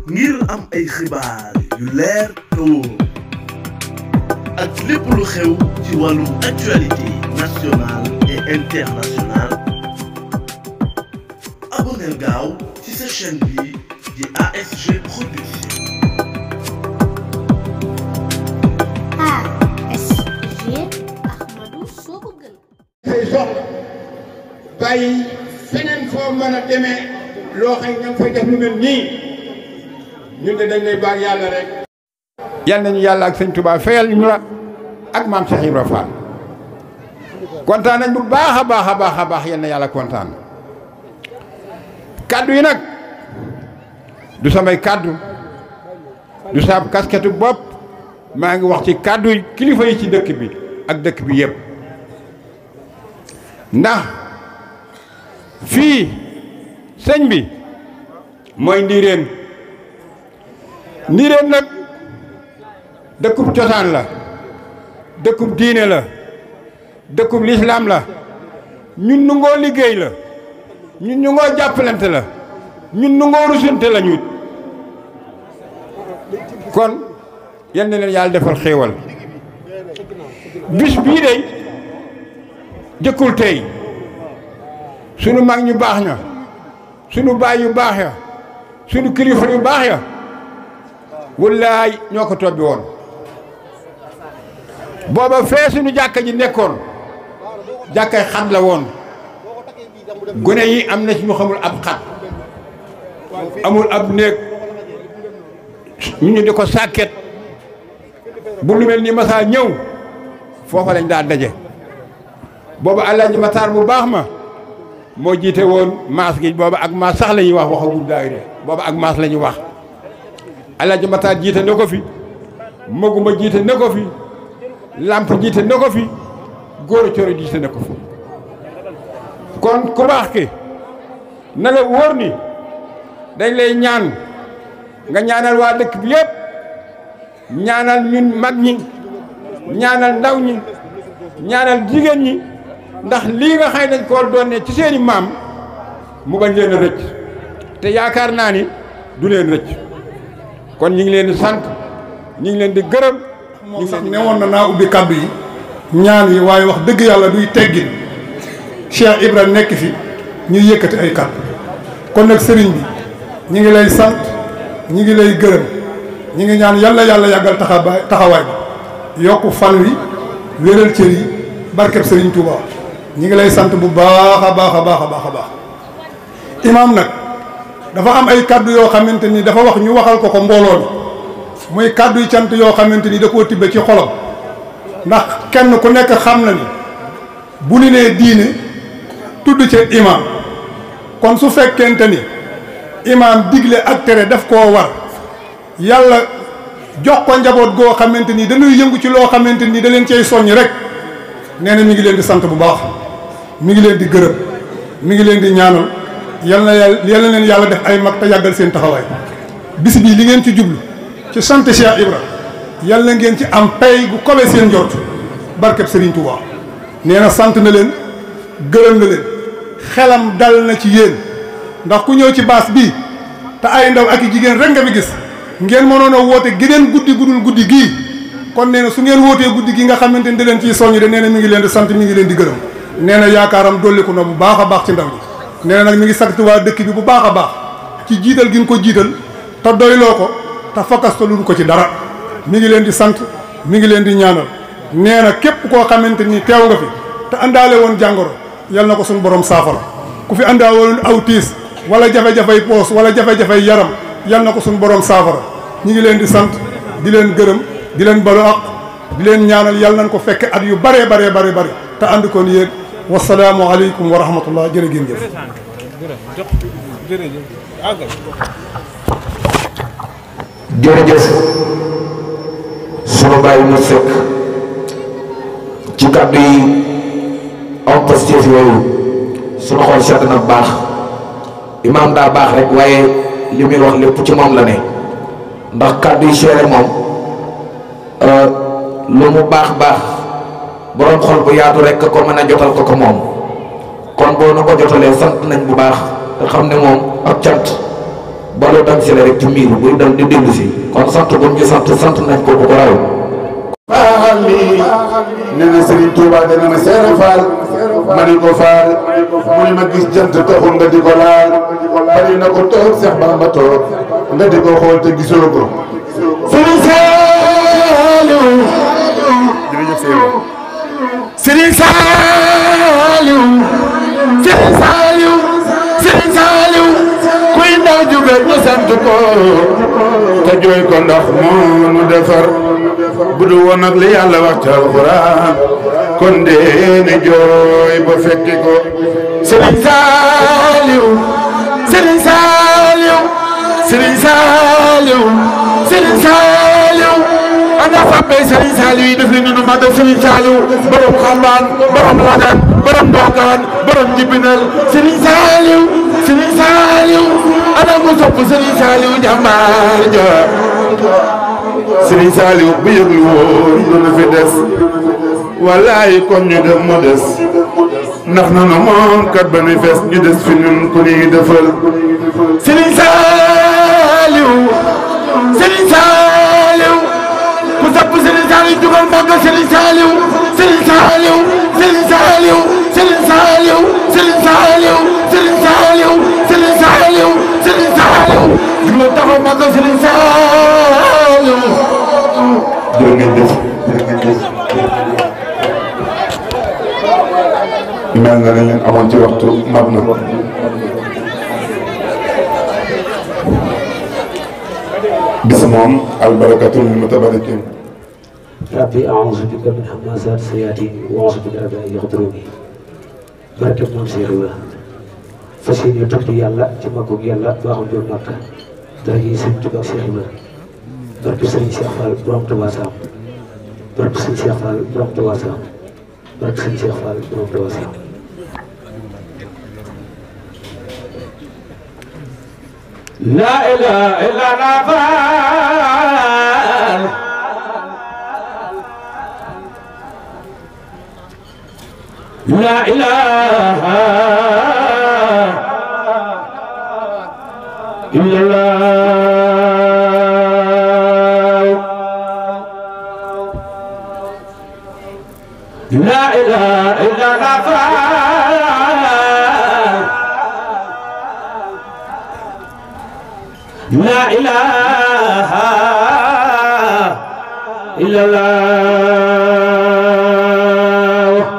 ngir am ay xibaar yu leer te wóor ak lépp lu xew ci wàllum actualité nationale et internationale abonneel gaaw ci sa chaîne bi di ASG Production. ASG Ahmadou Sokogën. say soxla bàyyi feneen foo mën a demee loo xam ne nga fay def lu mel nii ñun de dañ lay baal yàlla rek. yal nañu yàlla ak sëñ Touba fayal ñu la ak maam Cheikh Ibra Fall kontaan nañ bu baax a baax a baax a baax yal na yàlla kontaan. kaddu yi nag du samay kaddu du saab kasketu bopp maa ngi wax ci kaddu kilifa yi ci dëkk bi ak dëkk bi yëpp ndax fii sëñ bi mooy Ndiréen Ndiréen nag dëkkub cosaan la dëkkub diine la dëkkub lislaam la ñun nu ngoo liggéey la ñun ñu ngoo jàppalante la ñun nu ngoo rusante la ñu kon yal na leen yàlla defal xéewal bis bii de jëkkul tey sunu mag ñu baax ña sunu baay yu baax ya sunu kilifa yu baax ya wallaay ñoo ko tobbi woon booba fee sunu jàkka ji nekkoon jàkkay xat la woon gone yi am na ci ñu xamul ab xat amul ab néeg ñu di ko sàkket bu lu mel ni masaa ñëw foofa lañ daa daje booba Alaaji Matar bu baax ma moo jiite woon maas gi booba ak maas sax la ñuy wax waxagul daayira booba ak maas la ñuy wax Alaaji Matar jiite na ko fi maguma jiite na ko fi làmp jiite na ko fi góor coro jiite na ko fi kon ku baax ki na la wóor ni dañ lay ñaan nga ñaanal waa dëkk bi yëpp ñaanal ñun mag ñi ñaanal ndaw ñi ñaanal jigéen ñi ndax lii nga xëy dañ koo doon ne ci seeni maam mu bañ leen a rëcc te yaakaar naa ni du leen rëcc kon ñu ngi leen di sant ñu ngi leen di gërëm. moom sax ne woon na naa ubbi kàddu yi ñaan yi waaye wax dëgg yàlla duy teggin Cheikh Ibra nekk fi ñuy yëkkati ay kàddu kon nag sëriñ bi ñu ngi lay sant ñu ngi lay gërëm ñu ngi ñaan yàlla yàggal taxawaay bi yokku fan wi wéral cër yi barkeb sëriñ Touba ñu ngi lay sant bu baax a baax a baax a baax a baax imaam nag dafa am ay kàddu yoo xamante ni dafa wax ñu waxal ko mbooloo mi muy kàddu yu cant yoo xamante ni da koo tibbe ci xolam ndax kenn ku nekk xam na ni bu ni nee diine tudd ca imaam kon su fekkente ni imaam digle ak tere daf koo war yàlla jox ko njaboot goo xamante ni dañuy yëngu ci loo xamante ni da leen cay soññ rek nee na mi ngi leen di sant bu baax mi ngi leen di gërëm mi ngi leen di ñaanal yal na leen yàlla def ay mag te yàggal seen taxawaay bis bii li ngeen ci jublu ci sant Cheikh Ibra yàlla ngeen ci am pay gu kowe seen njort barkeb Serigne Touba nee na sant na leen gërëm na leen xelam dal na ci yéen ndax ku ñëw ci baas bii te ay ndaw ak i jigéen rek nga fi gis ngeen mënoon a woote geneen guddi gudul guddi gii kon nee na su ngeen wootee guddi gi nga xamante ni da leen ciy soññ de nee na mi ngi leen di sant mi ngi leen di gërëm nee na yaakaaram dolliku na bu baax a baax ci ndaw ñi nee na nag mi ngi sant waa dëkk bi bu baax a baax ci jiital gi nga ko jiital te doyloo ko te fakkastaluñ ko ci dara mi ngi leen di sant mi ngi leen di ñaanal nee na képp koo xamante ni teew nga fi te àndaale woon jàngoro yal na ko suñu borom saafara ku fi àndaale woon aw tiis wala jafe-jafey poos wala jafe-jafey yaram yal na ko suñu borom saafara ñi ngi leen di sant di leen gërëm di leen balu ak di leen ñaanal yal nañ ko fekke at yu bare te ànd koon yéen wasalaamu aleykum wa rahmatullah jërë ngeen jëf. jërëjëf sunu bàyyi mu fekk ci kàddu yi am positif yooyu sunu xol sedd na baax imaam daa baax rek waaye li muy wax lépp ci moom la ne ndax kàddu yi seere moom lu mu baax boroom xol bu yaatu rek ko mën a jotal ko moom kon boo na ko jotalee sant nañ bu baax te xam ne moom ak cant baloo tam si la rek ci miir buy dal di dellu si kon sant bu ñu sant nañ ko bu ko raw baaxal lii nee na Serigne Touba dana ma seere faal ma ni ko faal mu ni ma gis jant taxul nga di ko laal bari na ko toog Seex Bamba toog nga di ko xool te gisoo ko Serigne Saliou Serigne Saliou Serigne Saliou Serigne Saliou kuy ndaw jóge ñu sant ko te jooy ko ndax moo nu defar bu du woon ak li yàlla wax ci alxuraan kon dee ne jooy ba fekki ko Serigne Saliou Serigne Saliou Serigne Saliou Serigne Saliou ana fappe Serigne Saliou yi def li ñu ma def Serigne Saliou borom xambaan borom lagan borom ndokaan borom jibinal Serigne Saliou Serigne Saliou ana ko sopp Serigne Saliou jàmbaar ja Serigne Saliou bu yëglu woon dana fi des wallaay kon ñu dem mu des ndax nanu moom kat ba nu fees ñu des fi ñun ku ñuy defal Serigne Saliou Serigne Saliou ku sopp Serigne Saliou jugal màggal Serigne Saliou Serigne Saliou Serigne Saliou Serigne Saliou Serigne Saliou Serigne Saliou Serigne Saliou Serigne Saliou jugal taxaw màggal Serigne Saliou jërë ngeen jëf mel na ne leen amoon ci waxtu mat na bis moom albarakatul mutabarikin rabbi a'uuzu bika min hamazaati sayaatiin wa a'uuzu bika rabbi an yaxduruuni barke moom Seex Ibra fas yéene tudd yàlla ci màggug yàlla baaxul joon màkk dara yi Sëriñ Tuubaa Seex Ibra barke Sëriñ Seex Fall borom Tuubaa Saam barke Sëriñ Seex Fall borom Tuubaa Saam barke Sëriñ Seex Fall borom Tuubaa Saam la ilaha illa Allah la ilaha illallah la ilaha illallah la ilaha illallah la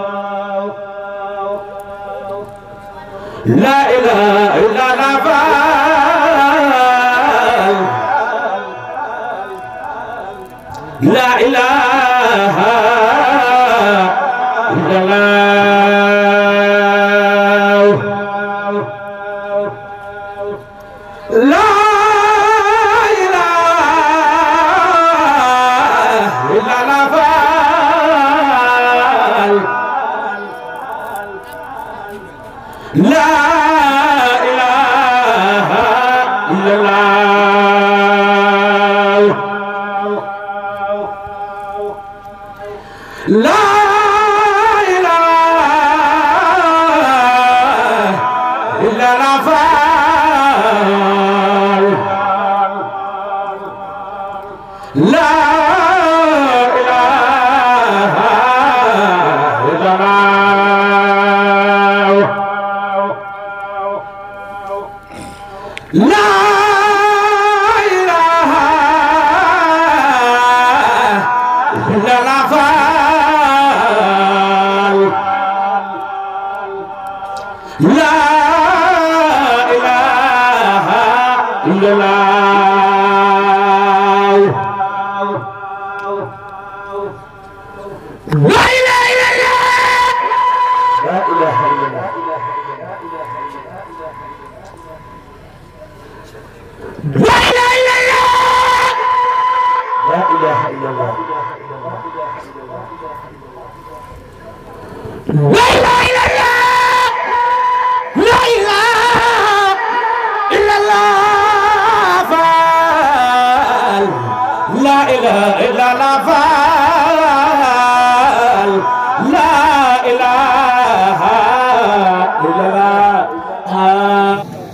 ilaha illallah la ilaha illallah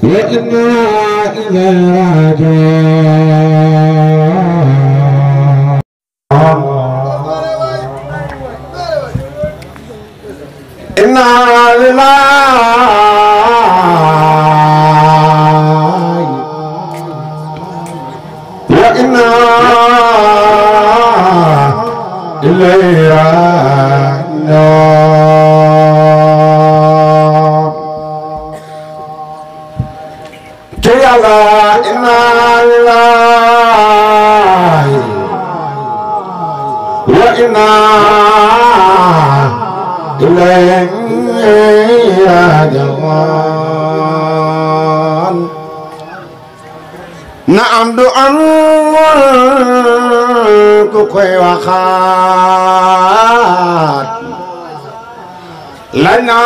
la وإنا إليه راجعون إنا لله وإنا إليه راجعون كيالا إنا لله وإنا إليه راجعون نعم دعاء كوكوي وخات لنا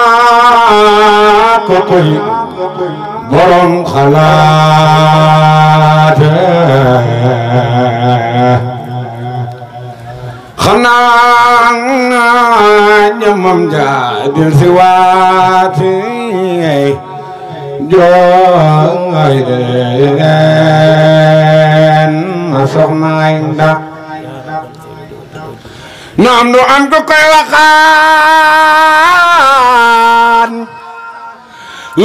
كوكوي borom xalaat xanaa ñamam jaadil si waati jooy leen ma soxna ay ndax naam du am ko koy waxaan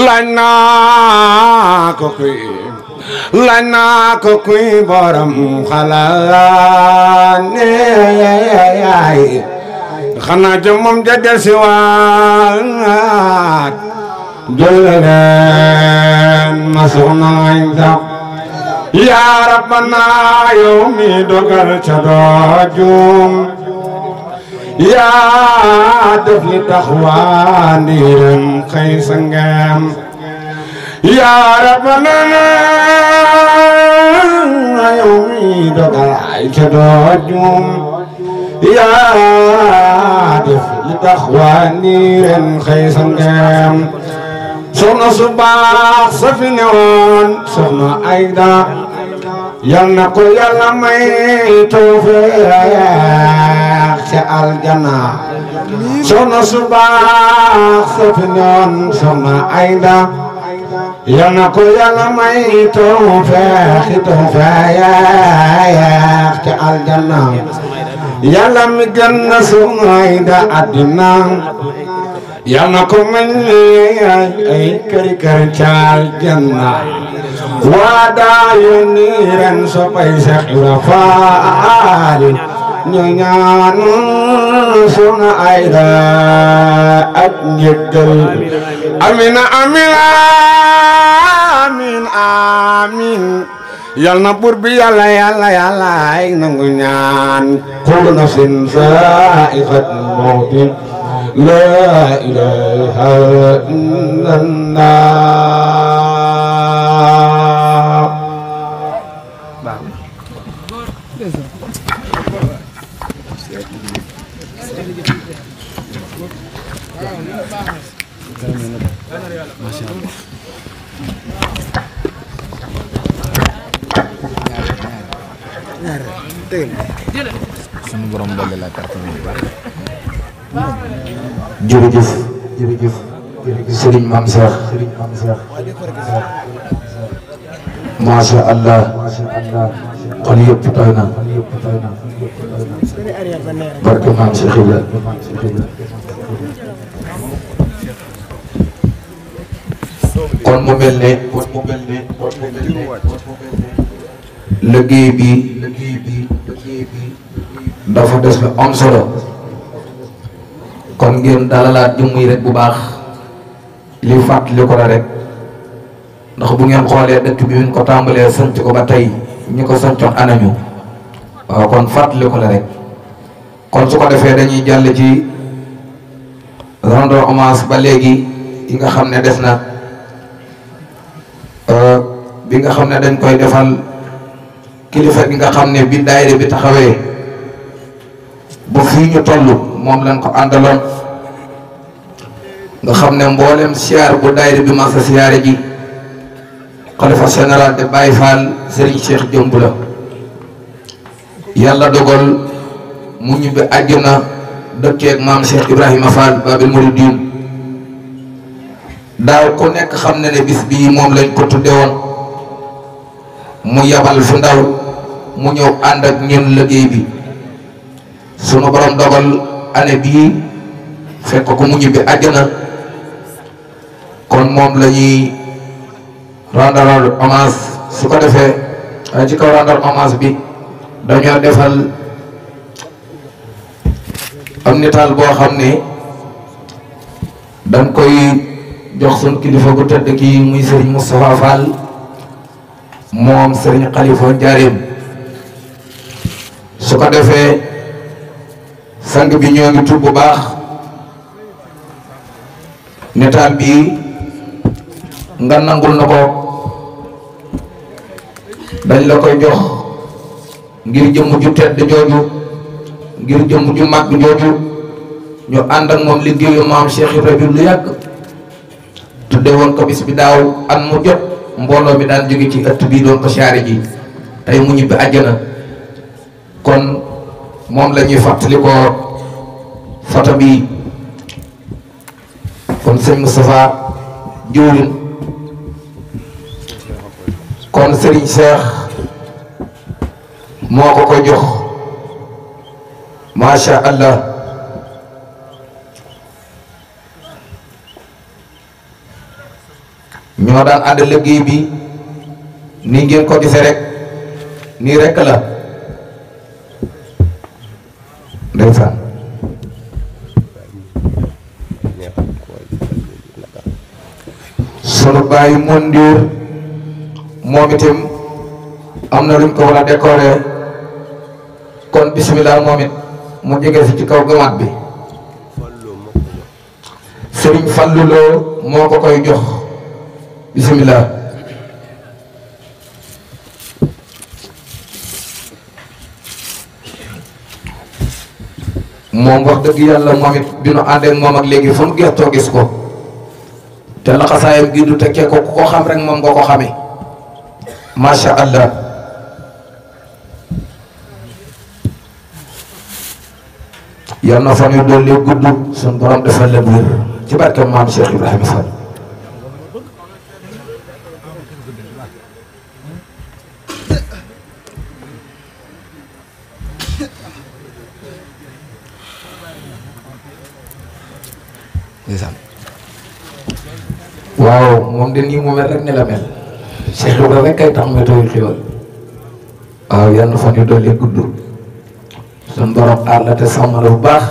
laaj naa ko kuy borom xalaat yaay xanaa ca moom ja del si waat jël leen ma soxna ay ndax yaa rabbana yow mi dogal ca doo juum yaa def li tax waa ndiiram xëy sa ngam yaa rabbana yow mi dogal ay ca doo juum yaa def li tax waa ndiiram xëy sa ngam soxna su baax sa fi newoon soxna Ayda yal na ko yàlla may tawfeex ci aljana soxna su baax sa fi newoon soxna Ayda yal na ko yàlla may tawfeex ci aljana yàlla mi gën na soxna Ayda àddina yal na ko may ay kër caal janna waa daa yónni ren soppay Seex Ibra Faal ñu ñaanu Soxna Ayda ak njëggal amina amina amin amin yal na buur bi yàlla ay nangu ñaan kullu nafsin zaa'iqatul mawti la ilaha illallah sunu borom dolli la carte bi jërëjëf jërëjëf Serigne Mame Cheikh masha Allah xol yëpp tooy na barke Mame Cheikh Ibra kon mu mel ne liggéey bi dafa des lu am solo kon ngeen dalalaat jëmm yi rek bu baax li fàttali ko la rek ndax bu ngeen xoolee dëkk bi ñu ko tàmbalee sanc ko ba tey ñi ko sancoon anañu waaw kon fàttali ko la rek kon su ko defee dañuy jàll ci rendre hommage ba léegi yi nga xam ne des na bi nga xam ne dañ koy defal kilifa gi nga xam ne bi daayira bi taxawee ba fii ñu toll moom lañ ko àndaloon nga xam ne mboolem siyaar bu daayira bi masa siyaare ji xalifa général de Baye Fall Serigne Cheikh Jëmb la yàlla dogal mu ñibbi àjjana dëkkeeg maam Cheikh Ibrahima Fall Babil Mouridine daaw ku nekk xam na ne bis bii moom lañ ko tudde woon mu yabal fi ndaw mu ñëw ànd ak ñun liggéey bi sunu borom dogal année bii fekk ko mu ñibbi àjjana kon moom la ñuy rendre hommage su ko defee ci kaw rendre hommage bi dañoo defal am nitaal boo xam ne dañ koy jox sun kilifa gu tëdd kii muy Serigne Moustapha Fall moom Serigne Khalifa Ndiarème su ko defee sang bi ñoo ngi tudd bu baax nitaal bi nga nangul na ko dañ la koy jox ngir jëmm ju tedd jooju ngir jëmm ju màgg jooju ñu ànd ak moom liggéeyu maam Cheikh Ibrahima lu yàgg tudde woon ko bis bi daaw at mu jot mbooloo mi daan jóge ci ëtt bii doon ko siyaare ji tey mu ñibbi àjjana kon moom la ñuy fàttali ko foto bi kon sëñ Moustapha jiwlin kon Serigne Cheikh moo ko koy jox masha Allah ñoo daan ànd liggéey bi ni ngeen ko gisee rek nii rek la ndeysaan sunu bàyyi mondiir moom itam am na luñ ko war a décorer kon bismillah moom it mu jege si ci kaw gamaat bi Serigne Fallou Lo moo ko koy jox bismillah moom wax dëgg yàlla moom it bi nu àndee moom ak léegi fu nu gëstoo gis ko te laxasaayam gi du tekkee ko ku ko xam rek moom nga ko xamee masha Allah yal na fan yu dolli gudd sun borom defal la wér ci barke maam Cheikh Ibrahima Fall waaw moom de nii mu mel rek ne la mel Cheikh Ibrahima rek kay tax ma tooy xiwal waaw yal na fan yu dolli gudd sun borom aar la te sàmm la bu baax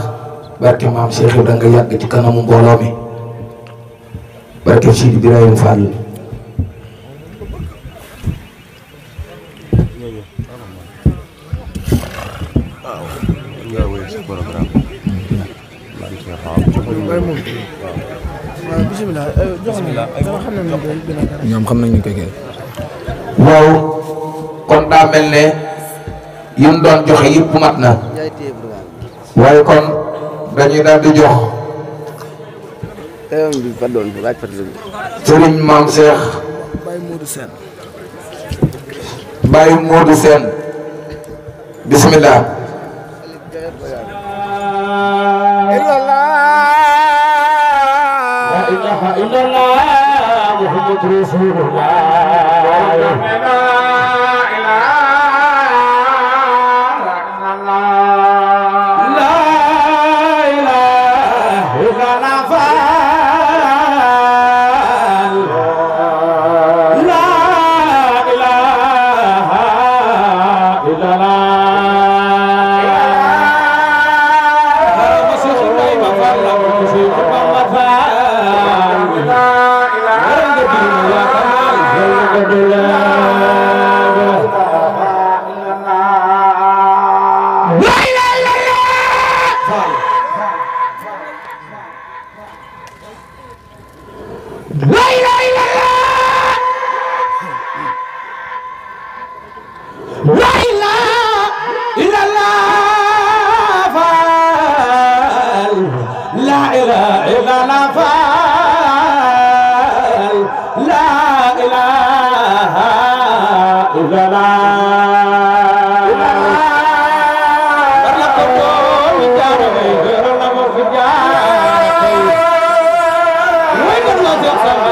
barke maam Cheikh Ibrahima nga yàgg ci kanamu mbooloo mi barke Sidi Ibrahima Fall ñoom xam nañ ñu koy kay waaw kon daa mel ne yi mu doon joxe yëpp mat na waaye kon dañuy daal di jox Serigne Maam Cheikh Baye Modou Sène bismillah Wait a minute.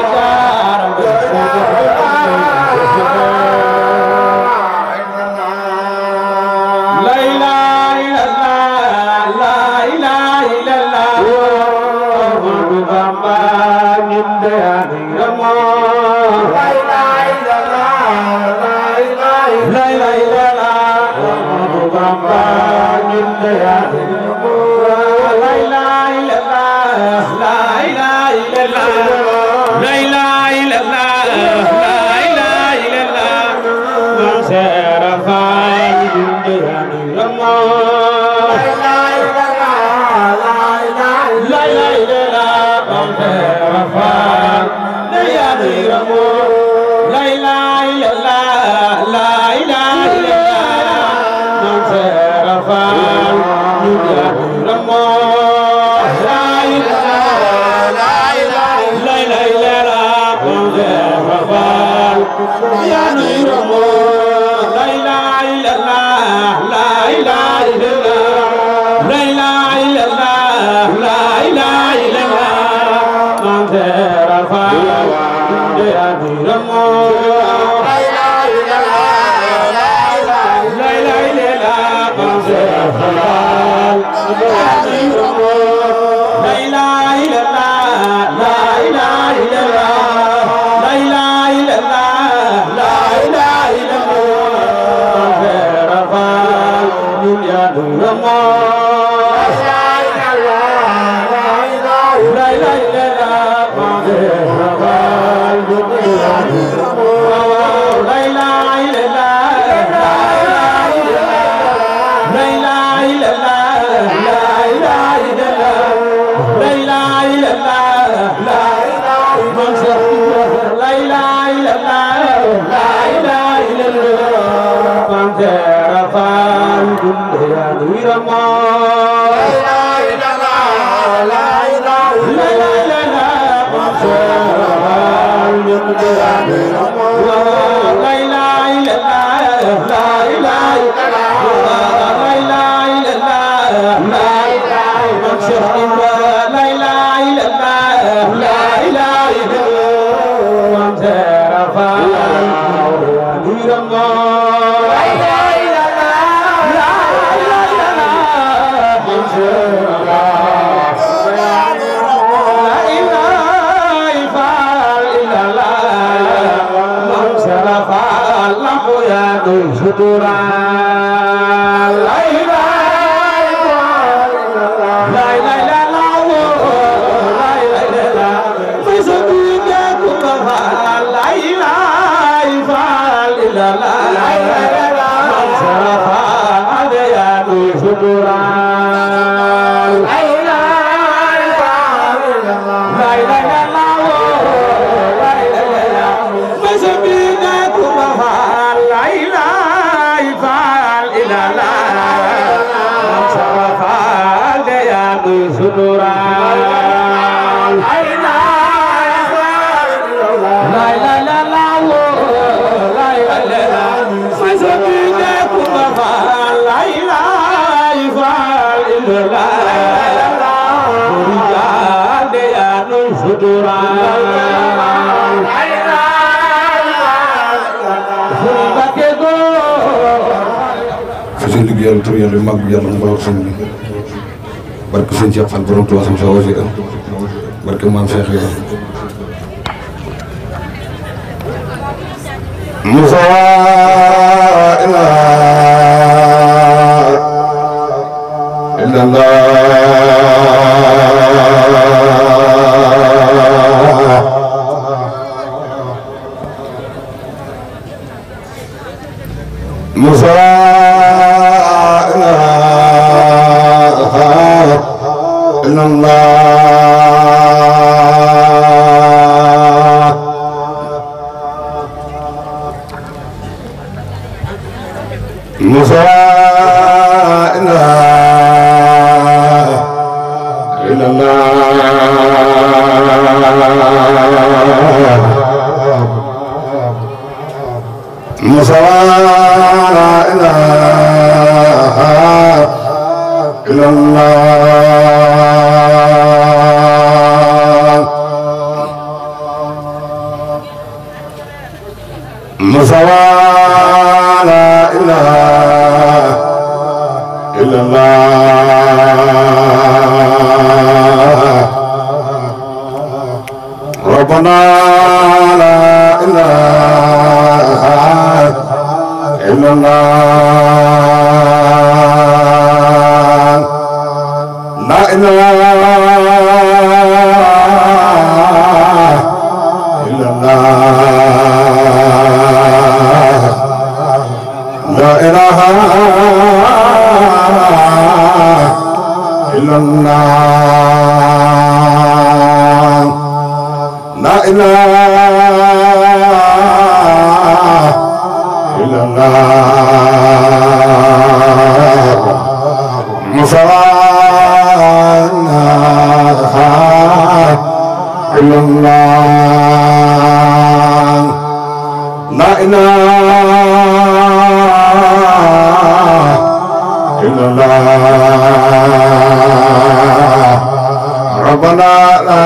seen liggéeyal tur yàlla mag bi yàlla mu koy wax sëñ bi barke sëñ Cheikh Fall borom Tuubaa sama sa wasila barke maam Cheikh yi Musa La ilaha إلا الله ربنا لا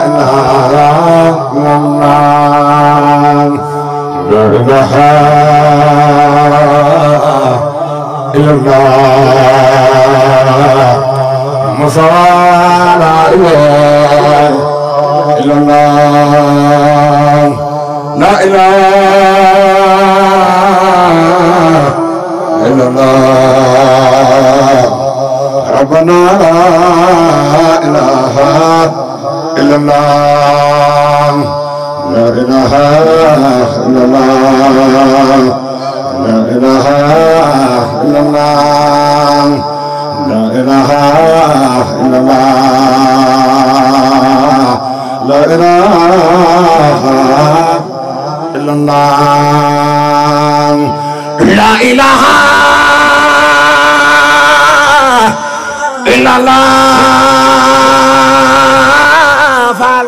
إله إلا الله لا إله إلا الله مصطفى لا إله إلا الله لا إله إلا الله ربنا لا إله إلا الله لا إله إلا الله لا إله إلا الله لا إله إلا الله لا إله إلا الله لا إله إلا الله فعل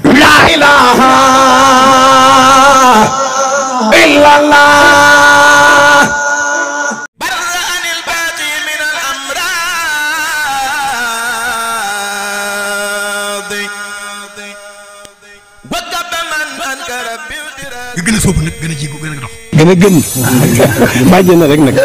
لا إله إلا الله gën a sóobu nag gën a jigu gën a dox gën a gën bàjjee na rek nag